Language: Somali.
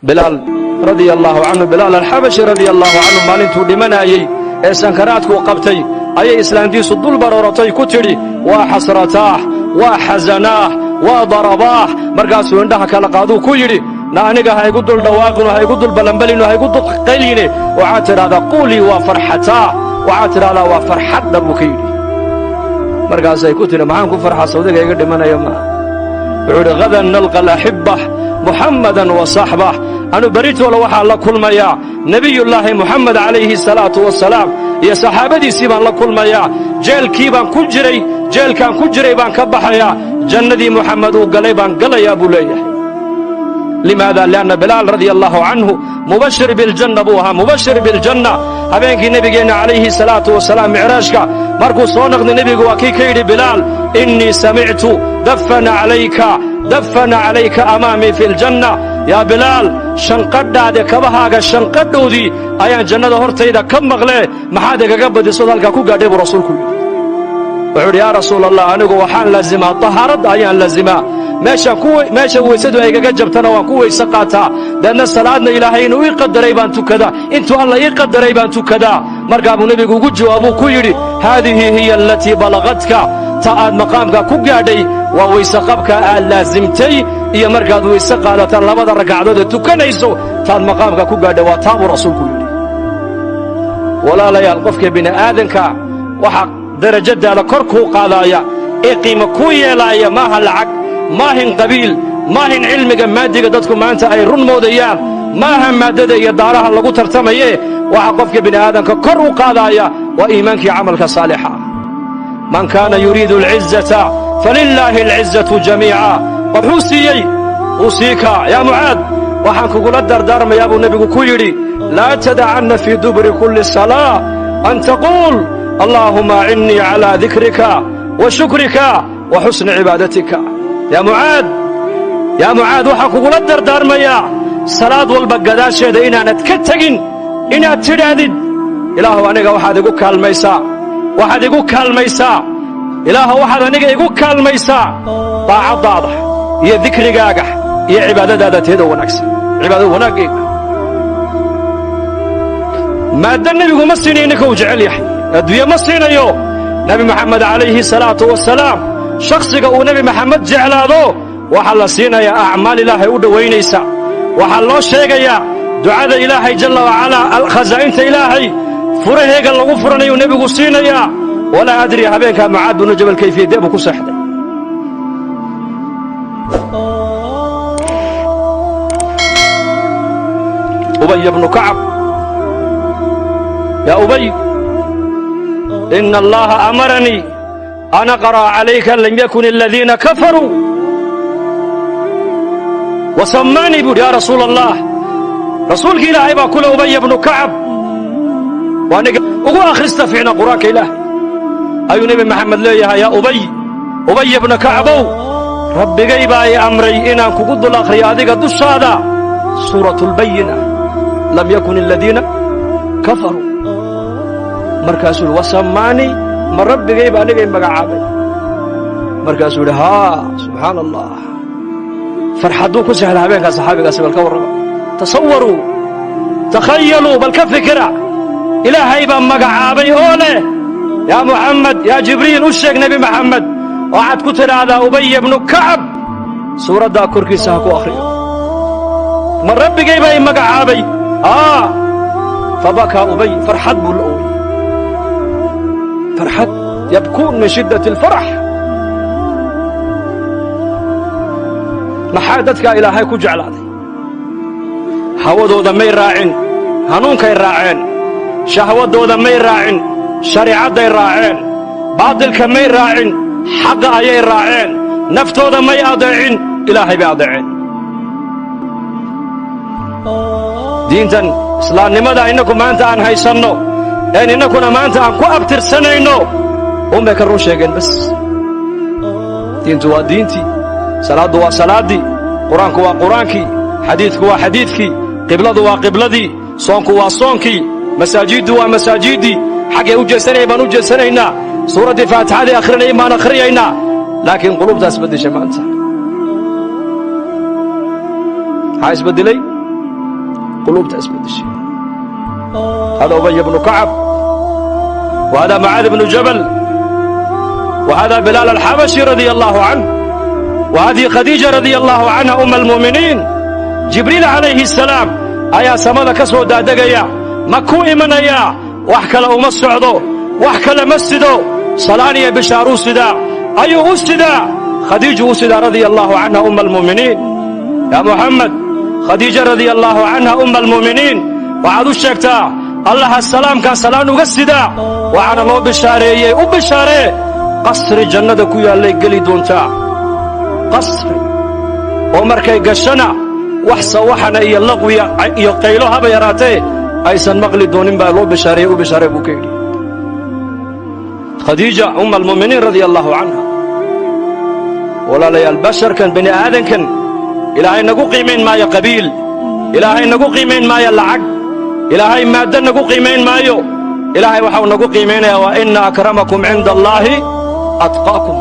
Bilaal radia allaahu canhu, Bilaal Alxabashi radia allaahu canhu, maalintuu dhimanaayey ee sankaraadkuu qabtay ayay islaantiisu dul barooratay, ku tidhi: "Waa xasrataah, waa xasanaah, waa darabaah." Markaasuu indhaha kala qaaduu ku yidhi: "Na aniga ha igu dul dhawaaqino, ha igu dul balanbalino, ha igu dul qayline. Waxaad tidhahdaa: quulii waa farxataah, waxaad tidhahdaa waa farxadda," buu ka yidhi. Markaasay ku tidhi: "Maxaan ku farxaa? Sawdiga iga dhimanaya maaha." Wuxuu idhi: "Hadan nalqa alaxibbah, Muxammadan wa saxbah. Anu beritoole waxaan la kulmayaa Nebiyullaahi Muxamed calayhi salaatu wasalaam iyo saxaabadiisii baan la kulmayaa. Jeelkii baan ku jiray, jeelkaan ku jiray baan ka baxayaa, jannadii Muxamed uu galay baan galayaa," buu leeyahay. Limaada? Lianna Bilaal radia allaahu canhu mubashir biljanna buu ahaa, mubashir biljanna. Habeenkii nebigeenna calayhi salaatu wasalaam micraajka markuu soo noqday, nebigu waa kii ka yidhi Bilaal: "Innii samictu dafana calayka, dafana calayka amaamii fi ljanna. Yaa Bilaal, shanqadhaade, kabahaaga shanqadhowdii ayaan jannada hortayda ka maqlee, maxaad igaga badisood halkaa ku gaadhay?" buu rasuulku yidhi. Wuxuu yidhi: "Yaa Rasuul Allah, anigu waxaan laazimaa tahaaradda ayaan laazimaa. Meesha weysadu ay igaga jabtana waan ku weyse qaataa. Deedna salaadna Ilaahay inuu ii qadaray baan tukadaa, intuu Alla ii qadaray baan tukadaa." Markaa buu nebigu ugu jawaabuu ku yidhi: "Haadihi hiya alatii balaqadka. Ta aad maqaamka ku gaadhay waa weyse qabka aad laasimtay iyo markaad weyse qaadataan labada ragcadood ee tukanayso. Taad maqaamka ku gaadhay waa taa," buu rasuulku yidhi. Walaalayaal, qofka bini'aadanka waxa darajadaada kor kuu qaadaaya ee qiimo kuu yeelaaya maaha lacag, maahin qabiil, maahin cilmiga maadiga dadku maanta ay run moodayaan, maaha maaddada iyo daaraha lagu tartamaye. Waxa qofka bini'aadanka kor u qaadaaya waa iimaankii camalka saalixa ah. Man kaana yuriidu alcizata falilaahi alcizatu jamiica. Wuxuu siiyey usiika yaa Mucaad, waxaan kugula dardaarmayaa, buu nebigu ku yidhi, laa tadacanna fii duburi kulli salaa an taquul: allaahuma acinnii calaa dikrika wa shukrika wa xusni cibaadatika. Yaa Mucaad, yaa Mucaad, waxaan kugula dardaarmayaa salaad walba gadaasheeda inaanad ka tegin inaad tidhaahdid: Ilaahu, aniga waxaad igu kaalmaysaa, waxaad igu kaalmaysaa, Ilaahu, waxaad aniga igu kaalmaysaa daacaddaada iyo dikrigaaga iyo cibaadadaada teeda wanaagsan, cibaadada wanaaggayga." Maaddo nebigu ma siinayo ninka uu jecel yahay, adduunye ma siinayo Nebi Moxamed calayhi salaatu wasalaam. Shakhsiga uu Nebi Maxamed jeclaado waxaa la siinayaa acmaal Ilaahay u dhowaynaysa. Waxaa loo sheegayaa ducada Ilaahay jalla wacalaa, khasaa'inta Ilaahay furaheega lagu furanayuu nebigu siinayaa. Walaa adri habeenkaa Mucaad binu Jabal kayfiyadee buu ku seexday. Ubay bnu Kacab: "Yaa Ubay, ina Allaha amaranii an aqra'a calayka lam yakun aladiina kafaruu wasammaanii," buu yidhi. "Yaa Rasuula Allah, Rasuulki Ilaahay baa kule, Ubaya bnu Kacab waa ninka ugu akhrista fiicna Qur'aanka Ilaahay, ayuu Nebi Maxamed leeyahay: Yaa Ubay, Ubaya bna Kacbow, Rabbigay baa i amray inaan kugu dul akhriyo adiga dushaada suuratu lbayina, lam yakun aladiina kafaruu." Markaasuu yidhi: "Wasammaanii? Ma Rabbigay baa anigay magacaabay?" Markaasuu yidhi: "Haa." Subxaana Allah, farxadduu ku sexda habeenkaa saxaabigaasi. Bal ka warrama, tasawaruu, takhayaluu, bal ka fikira. Ilaahay baa magacaabay oo leh: "Yaa Muxamed, yaa Jibriil, u sheeg Nebi Maxamed, waxaad ku tidhaahdaa Ubaya bnu Kacab suuraddaa korkiisa ha ku akhriyo." Ma Rabbigay baa i magacaabay? Haa. Fabakaa Ubay, farxad buu la ooyey, farxad, yabkuun min shiddati alfarax. Maxaa dadkaa Ilaahay ku jeclaaday? Hawadooda may raacin, hanuunkay raaceen. Shahwaddooda may raacin, shariicadday raaceen. Baadilka may raacin, xaqa ayay raaceen. Naftooda may adeecin, Ilaahay bay adeeceen. Diintan islaamnimada innaku maanta aan haysanno een innakuna maanta aan ku abtirsanayno unbay ka run sheegeen bas. Diintu waa diintii, salaaddu waa salaaddii, Qur-aanku waa Qur-aankii, xadiidku waa xadiidkii, qibladu waa qibladii, soonku waa soonkii, masaajiddu waa masaajiddii. Xaggay u jeesanaya baan u jeesanaynaa, suuraddii Faatixadii akhrinayay baan akhriyaynaa, laakiin qulubtaas isbeddeshay maanta. Maxaa isbeddelay? Quluubta isbeddeshay. Hada Ubay bnu Kacab, wa hada Mucaad bnu Jabal, wa hada Bilaal Alxabashi radia Allahu canh, wa hadihi Khadiija radia Allahu canha, uma almu'miniin. Jibriil calayhi asalaam ayaa samada ka soo daadegaya, ma ku imanayaa? Wax kale uma socdo, wax kale ma sido, salaan iyo bishaaruu sidaa. Ayuu u sidaa? Khadiiju u sidaa, radia Allahu canha, uma almu'miniin. Yaa Muxamed, Khadiija radia Allaahu canha, umma almu'miniin, waxaad u sheegtaa Allaha salaamkaa salaan uga sidaa, waxaana loo bishaareeyey, u bishaaree qasri jannada ku yaallay geli doontaa, qasri oo markay gashana wax sawaxana iyo laqwiya iyo qaylo haba yaraatee aysan maqli doonin baa loo bishaareeyey, u bishaaree, buu ka yidhi. Khadiija, umma almu'miniin, radia Allaahu canha. Walaalayaal, basharkan, bini aadankan, Ilaahay nagu qiimayn maayo qabiil, Ilaahay nagu qiimayn maayo lacag, Ilaahay maaddo nagu qiimayn maayo. Ilaahay waxau nagu qiimaynayaa waa ina akramakum cinda Allaahi atqaakum.